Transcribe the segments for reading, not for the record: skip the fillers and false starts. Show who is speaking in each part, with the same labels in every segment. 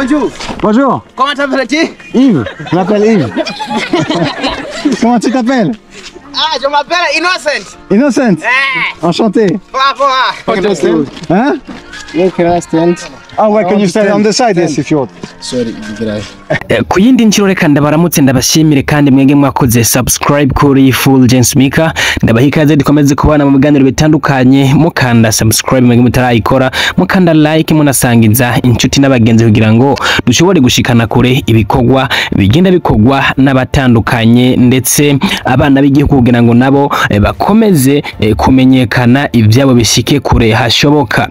Speaker 1: Bonjour.
Speaker 2: Bonjour.
Speaker 1: Comment t'appelles-tu?
Speaker 2: Yves. Je m'appelle Yves. Comment tu t'appelles?
Speaker 1: Ah, je m'appelle Innocent.
Speaker 2: Innocent.
Speaker 1: Eh.
Speaker 2: Enchanté.
Speaker 1: Bravo.
Speaker 2: Hein?
Speaker 3: Where can I stand?
Speaker 2: Oh, where can you stand? On the side, yes, if you want.
Speaker 3: Sorry,
Speaker 4: Ku yindi nshuro, reka ndabaramutse, ndabashimire kandi mwege mwakoze subscribe kuri Full James Maker. Ndabaha ikaze, dukomeze kubana mu biganiro bitandukanye. Mukanda subscribe mwege mutarayikora, mukanda like, munasangiza inshuti n'abagenzi kugira ngo dushobore gushikana kure ibikorwa bigenda bikorwa n'abatandukanye, ndetse abana b'igihugu, kugira ngo nabo bakomeze kumenyekana, ibyabo bishike kure hashoboka.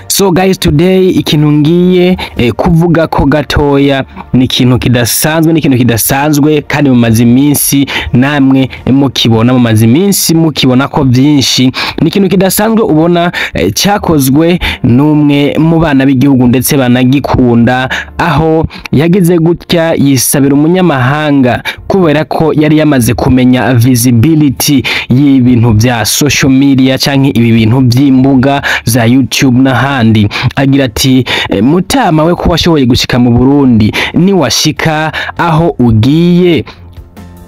Speaker 4: So guys, today ikintu ngiye kuvuga ko gatoya ni ikintu kidasanzwe, ni ikintu kidasanzwe kandi mumaze iminsi namwe mukibona, mumaze iminsi mukibona ko byinshi. Ni ikintu kidasanzwe ubona cyakozwe n'umwe mu bana b'igihugu ndetse banagikunda, aho yagize gutya yisabira umunyamahanga, kubera ko yari yamaze kumenya visibility y'ibintu bya social media canke ibi bintu by'imbuga za YouTube n'ahandi. Agira ati: "Mutama we, ko washoboye gushika mu Burundi, niwashika aho ugiye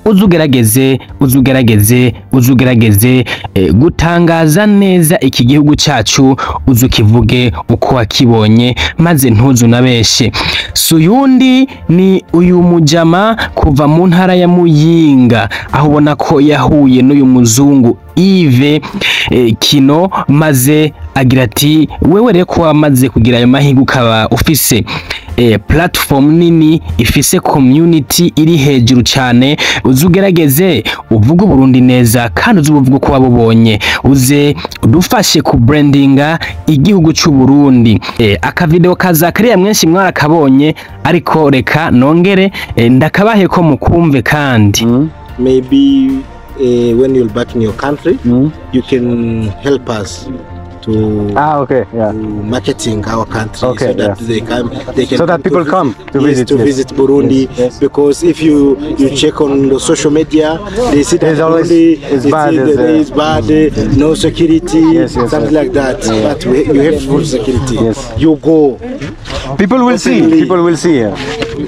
Speaker 4: uzugerageze, uzugerageze, uzugerageze gutangaza neza iki gihugu cyacu, uzukivuge uko wakibonye, maze ntuzu nabeshe." Suyundi ni uyu mujama kuva mu ntara ya Muyinga, aho ubona ko yahuye n'uyu muzungu Yves Kino, maze agira ati: "Wewe rero ko wamaze kugira ayo mahirwe, ukaba ufise platform nini ifise community iri hejuru cyane, uzugerageze uvuge Burundi neza kandi uze ubuvuge uko wabubonye, uze udufashe ku brandinga igihugu cy'u Burundi." Akavideo ka Zakaria mwenshi mwarakabonye, ariko reka nongere ndakabahe ko mukumve kandi.
Speaker 3: Maybe when you're back in your country, you can help us to
Speaker 2: Ah, okay, yeah.
Speaker 3: to marketing our country so that they can
Speaker 2: So that people
Speaker 3: to
Speaker 2: come to
Speaker 3: yes,
Speaker 2: visit,
Speaker 3: to
Speaker 2: yes.
Speaker 3: visit Burundi, because if you check on the social media, they see that
Speaker 2: There's always-
Speaker 3: Burundi
Speaker 2: it's
Speaker 3: they
Speaker 2: bad,
Speaker 3: see
Speaker 2: there's,
Speaker 3: that it's bad, no security, something like that. But you have full security. You go.
Speaker 2: People will see.
Speaker 3: Openly.
Speaker 2: People will see. Yeah.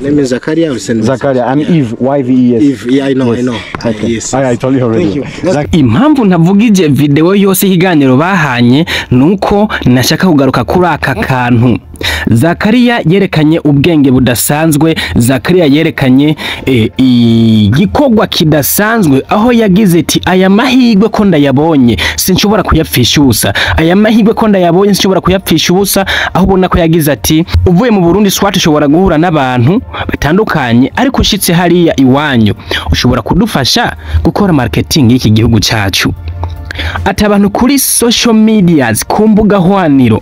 Speaker 3: Name is Zakaria. I will send
Speaker 2: Zakaria. I'm Yves. Y V E S.
Speaker 3: If yeah, I know, I know.
Speaker 2: Okay.
Speaker 3: Yes.
Speaker 2: I told you already.
Speaker 3: Thank you.
Speaker 4: Impamvu ntavugije video yose y'ikiganiro bahanye nuko nashaka kugaruka kuri aka kantu. Zakariya yerekanye ubwenge budasanzwe. Zakariya yerekanye igikorwa kidasanzwe, aho yagize ati: "Aya mahirwe ko ndayabonye, sinshobora kuyapfisha ubusa. Aya mahirwe ko ndayabonye, sinshobora kuyapfisha ubusa." Aho ubona ko yagize ati: "Uvuye mu Burundi swat ushobora guhura n'abantu batandukanye, ariko ushitse hariya iwanyu ushobora kudufasha gukora marketing y'iki gihugu cyacu." Ati: "Abantu kuri social medias, ku mbuga hwaniro,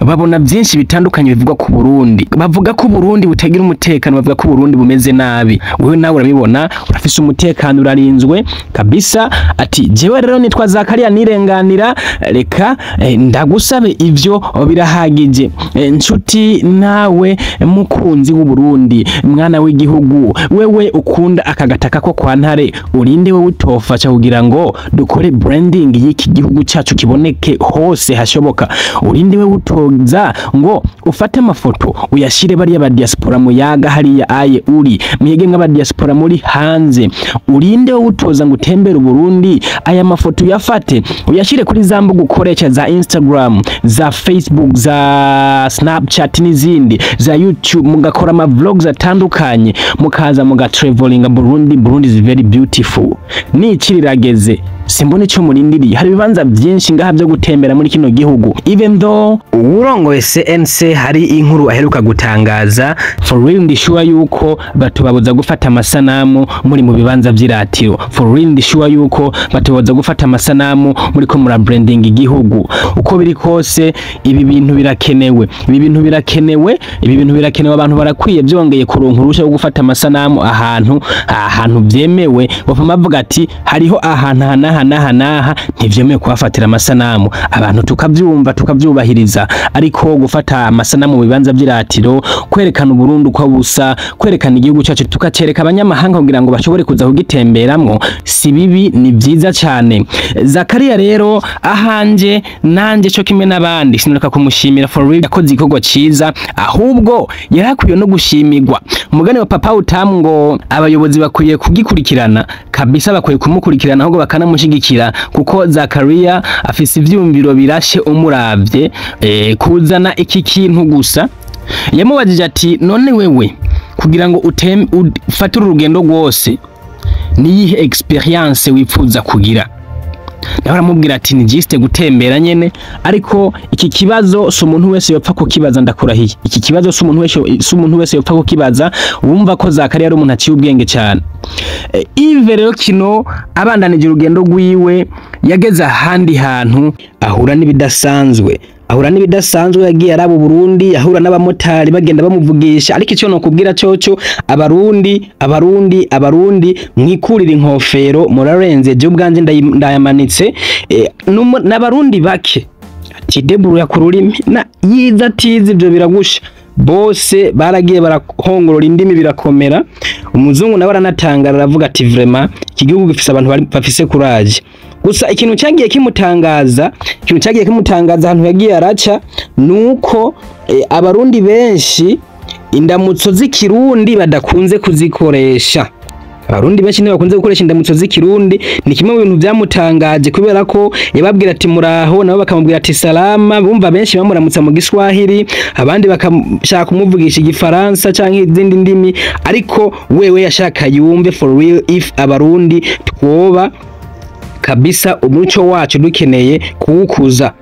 Speaker 4: babona byinshi bitandukanye bivugwa ku Burundi. Bavuga ko Burundi butagira umutekano, bavuga ko Burundi bumeze nabi. Wewe nawe urabibona, urafise umutekano, urarinzwe kabisa." Ati: "Jewe rero nitwa Zakaria nirenganira, reka ndagusabe, ivyo birahagije. Nshuti nawe mukunzi w'u Burundi, mwana w'igihugu, wewe ukunda akagataka ko kwa Ntare, urinde wewe utofasha kugira ngo dukore branding y'iki gihugu cyacu kiboneke hose hashoboka? Urinde wewe utoza ngo ufate amafoto uyashire bariya ba diaspora muyaga hariya aye uri mwege nk'aba diaspora muri hanze? Urinde wowe utoza ngo utembere Burundi, aya mafoto uyafate uyashire kuri za mbuga ukoresha, za Instagram, za Facebook, za Snapchat n'izindi, za YouTube, mugakora ama vlogs atandukanye, mukaza muga travelinga Burundi? Burundi is very beautiful. Niki rirageze, simbona icyo murindiriye. Hari ibibanza byinshi ngaha byo gutembera muri kino gihugu." Even though uwurongoye CNC hari inkuru aheruka gutangaza, for real ndi sure yuko batubabuza gufata amasanamu muri mu bibanza by'iratiro. For real ndi sure yuko batubabuza gufata amasanamu muri ko mura branding igihugu. Uko biri kose, ibi bintu birakenewe, ibi bintu birakenewe, ibi bintu birakenewe. Abantu barakwiye byongeye kuronka uruhushya rwo gufata amasanamu ahantu byemewe, bapfa bavuga ati hariho ahantu aha n'aha. N'aha n'aha n'aha ntivyemewe kuhafatira amasanamu. Abantu tukavyumva, tukavyubahiriza. Ariko gufata amasanamu mu bibanza vy'iratiro, kwerekana Uburundi uko busa, kwerekana igihugu cacu, tukacereka abanyamahanga kugira ngo bashobore kuza kugitemberamwo, si bibi, ni vyiza cane. Zakariya rero, ahanje nanje co kimwe n'abandi, sinureka kumushimira. For real, yakoze igikorwa ciza, ahubwo yarakwiye no gushimirwa. Umugani wa Papa Utamu ngo abayobozi bakwiye kugikurikirana kabisa, bakwiye kumukurikirana ahubwo bakanamushigikira, kuko Zakariya afise ivyumviro birashe. Umuravye kuzana iki kintu gusa, yamubajije ati: "None wewe kugira ngo ufate uru rugendo rwose, niyihe experience wifuza kugira?" Nawe aramubwira ati: "Ni juste gutembera nyene." Ariko iki kibazo si umuntu wese yopfa kukibaza, ndakurahiye. Iki kibazo si umuntu wese yopfa kukibaza. Wumva ko Zakariya ari umuntu aciye ubwenge cyane. Yves rero Kino abandanije urugendo rwiwe, yageze ahandi hantu ahura n'ibidasanzwe, ahura n'ibidasanzwe. Yagiye araba Burundi, ahura n'abamotari bagenda bamuvugisha. Ariko icyo nokubwira coco, Abarundi, Abarundi, Abarundi, mwikurira inkofero, murarenze. Je ubwanje ndayamanitse. N'Abarundi bake ati deburu ku rurimi na yiza atize ibyo biragusha bose baragiye barahongorora indimi birakomera. Umuzungu nawe aranatangara, aravuga ati: "Vraiment, iki gihugu gifise abantu bafise courage." Gusa ikintu cyagiye kimutangaza ahantu yagiye araca nuko Abarundi benshi indamutso z'Ikirundi badakunze kuzikoresha. Abarundi benshi ntibakunze gukoresha indamutso z'Ikirundi. Ni kimwe mu bintu byamutangaje, kubera ko yababwira ati "Muraho", nabo bakamubwira ati "Salama". Bumva benshi bamuramutsa mu Giswahili, abandi bakashaka kumuvugisha Igifaransa canke izindi ndimi, ariko wewe yashaka yumve for real if Abarundi twoba kabisa umuco wacu dukeneye kuwukuza.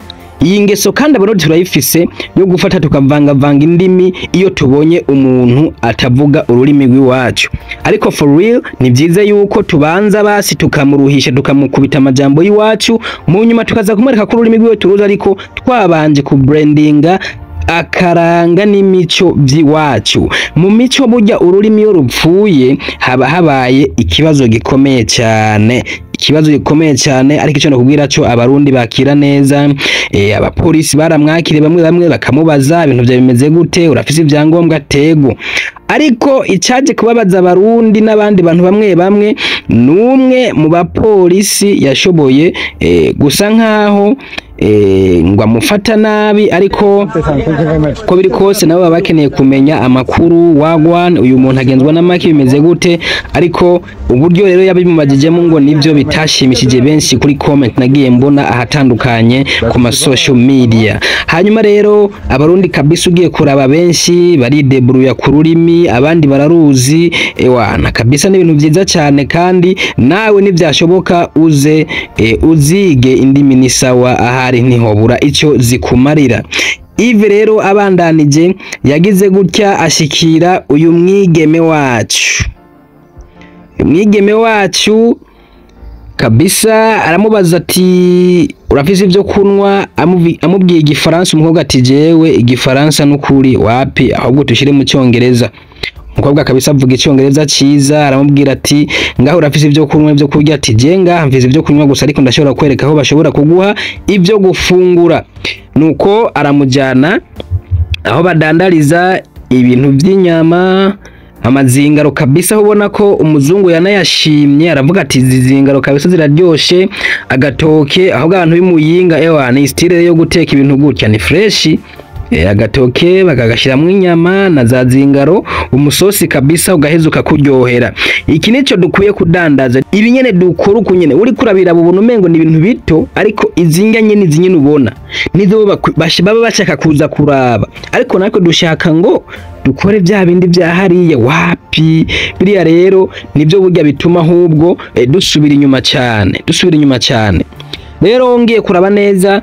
Speaker 4: Iyi ngeso kandi Abarundi turayifise yo gufata tukavangavanga indimi iyo tubonye umuntu atavuga ururimi rw'iwacu. Ariko for real, ni byiza yuko tubanza basi tukamuruhisha, tukamukubita amajambo y'iwacu, mu nyuma tukaza kumwereka ko ururimi rwiwe turuzi, ariko twabanje kubrandinga akaranga n'imico by'iwacu. Mu mico burya ururimi iyo rupfuye haba habaye ikibazo gikomeye cyane, ikibazo gikomeye cyane. Ariko icyo nakubwira cyo, Abarundi bakira neza. Abapolisi baramwakire, bamwe bamwe bakamubaza ibintu byawe bimeze gute, urafise ibyangombwa tego. Ariko icyaje kubabaza Abarundi n'abandi bantu bamwe bamwe, n'umwe mu bapolisi yashoboye gusa nkaho ngo amufata nabi. Ariko ko biri kose nabo baba bakeneye kumenya amakuru: "Wagwan, uyu muntu agenzwa n'amaki, bimeze gute?" Ariko uburyo rero yabimubajijemo ngo nibyo bitashimishije benshi kuri comment nagiye mbona ahatandukanye ku ma social media. Hanyuma rero Abarundi kabisa, ugiye kuraba benshi barideburuya ku rurimi, abandi bararuzi. Ewana kabisa, n'ibintu byiza cyane. Kandi nawe nibyashoboka uze uzige indimi, ni sawa, ahari ntihobura icyo zikumarira. Yves rero abandanije, yagize gutya ashikira uyu mwigeme wacu. Umwigeme wacu kabisa aramubaza ati: "Urafise ibyo kunywa?" Amubwiye Igifaransa, umukobwa ati: "Jewe Igifaransa n'ukuri wapi, ahubwo tushire mu Cyongereza." Umukobwa kabisa avuga Icyongereza ciza. Aramubwira ati: "Ngaho urafise ibyo kunywa, ibyo kurya?" Ati: "Je ngaha mfise ibyo kunywa gusa, ariko ndashobora kwereka aho bashobora kuguha ibyo gufungura." Nuko aramujyana aho badandariza ibintu by'inyama, amazingaro kabisa, aho ubona ko umuzungu yanayashimye, aravuga ati: "Izi zingaro kabisa ziraryoshe, agatoke." Ahubwo abantu b'Imuyinga, ewa ni style yo guteka ibintu gutya ni fresh. Agatoke bakagashiramwo inyama na za zingaro, umusosi kabisa ugaheza ukakuryohera. Iki nico dukwiye kudandaza, ibi nyene dukora uku nyene uri kurabira ubona umengo ni ibintu bito, ariko izi ndya nyene, izi nyene ubona nizo baba bashaka kuza kuraba. Ariko natwe dushaka ngo dukore bya bindi bya hariya, wapi. Biriya rero nibyo burya bituma ahubwo dusubira inyuma cyane, dusubira inyuma cyane. Rero ngiye kuraba neza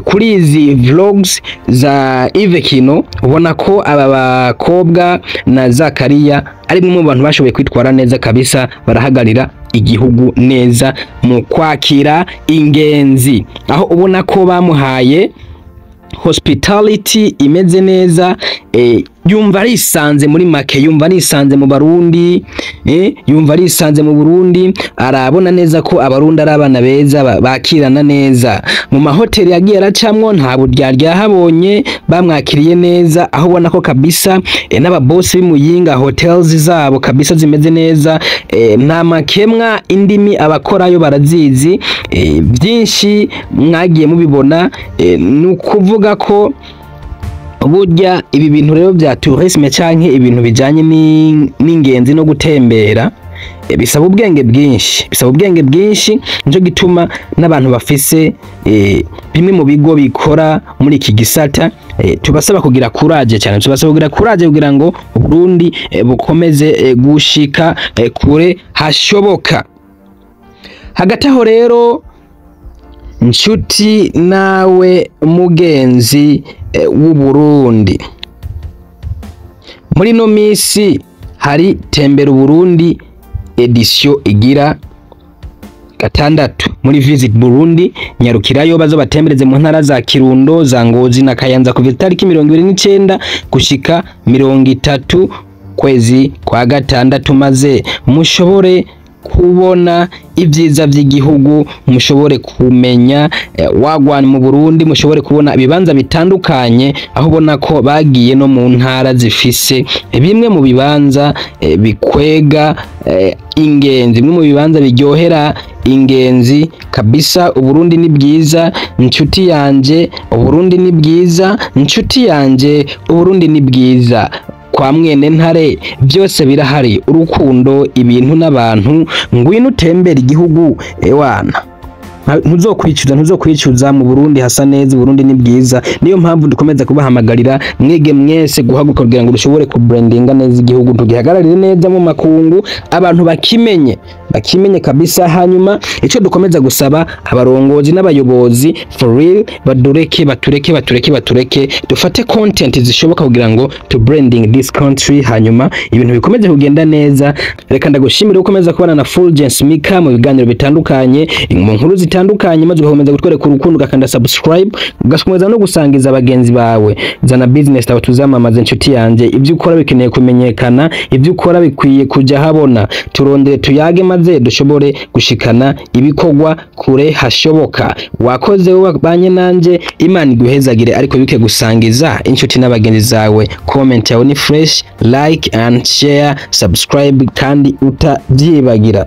Speaker 4: kuri izi vlogs za Yves Kino, ubona ko aba bakobwa na Zakaria ari bamwe mu bantu bashoboye kwitwara neza kabisa, barahagarira igihugu neza mu kwakira ingenzi, aho ubona ko bamuhaye hospitality imeze neza. Yumva arisanze muri make, yumva arisanze mu Barundi, yumva arisanze mu Burundi. Arabona neza ko Abarundi ari abana beza, bakirana neza. Mu mahoteli yagiye aracamwo, nta buryarya yahabonye, bamwakiriye neza, aho ubona ko kabisa n'ababosi b'Imuyinga hotels zabo kabisa zimeze neza, nta makemwa, indimi abakorayo barazizi, byinshi mwagiye mubibona. Ni ukuvuga ko burya ibi bintu rero bya tourisme canke ibintu bijanye n'ingenzi no gutembera, bisaba ubwenge bwinshi, bisaba ubwenge bwinshi. Nico gituma n'abantu bafise bimwe mu bigo bikora muri iki gisata, tubasaba kugira courage cyane, tubasaba kugira courage kugira ngo Burundi bukomeze gushika kure hashoboka. Hagati aho rero, nshuti nawe mugenzi w'u Burundi, muri no misi hari Tembera Burundi édition igira gatandatu muri Visit Burundi. Nyarukirayo bazo batembereze mu ntara za Kirundo, za Ngozi na Kayanza kuva itariki 29 gushika 30 kwezi kwa gatandatu, maze mushobore kubona ibyiza by'igihugu, mushobore kumenya wagwan mu Burundi, mushobore kubona ibibanza bitandukanye, aho ubona ko bagiye no mu ntara zifise bimwe mu bibanza bikwega ingenzi, bimwe mu bibanza biryohera ingenzi kabisa. Uburundi ni bwiza, inshuti yanje, Uburundi ni bwiza, inshuti yanje, Uburundi ni bwiza. Kwa mwene ntare byose birahari, urukundo, ibintu n'abantu. Ngwino utembera igihugu, ewana, ntuzokwicuza, ntuzokwicuza. Mu Burundi hasa neza, Burundi ni bwiza. Niyo mpamvu dukomeza kubahamagarira mwege mwese guhaguruka kugira ngo dushobore kubrandinga neza igihugu, tugihagararire neza mu makungu, abantu bakimenye, bakimenye kabisa. Hanyuma icyo dukomeza gusaba abarongozi n'abayobozi, for real, badureke, batureke, batureke, batureke dufate content zishoboka kugira ngo to branding this country, hanyuma ibintu bikomeze kugenda neza. Reka ndagushimire ukomeza kubana na Fulgence Mika mu biganiro bitandukanye, mu nkuru zitandukanye, maze ugakomeza kutwereka urukundo, ugakanda subscribe, ugakomeza no gusangiza bagenzi bawe. Zana business tawe tuzamamaza, inshuti yanjye. Ibyo ukora bikeneye kumenyekana, ibyo ukora bikwiye kujya habona. Turondere tuyage, maze dushobore gushikana ibikorwa kure hashoboka. Wakoze wowe banye nanje, Imana iguhezagire, ariko bike gusangiza inshuti n'abagenzi zawe. Comment yawe ni fresh, like and share, subscribe kandi utabyibagira.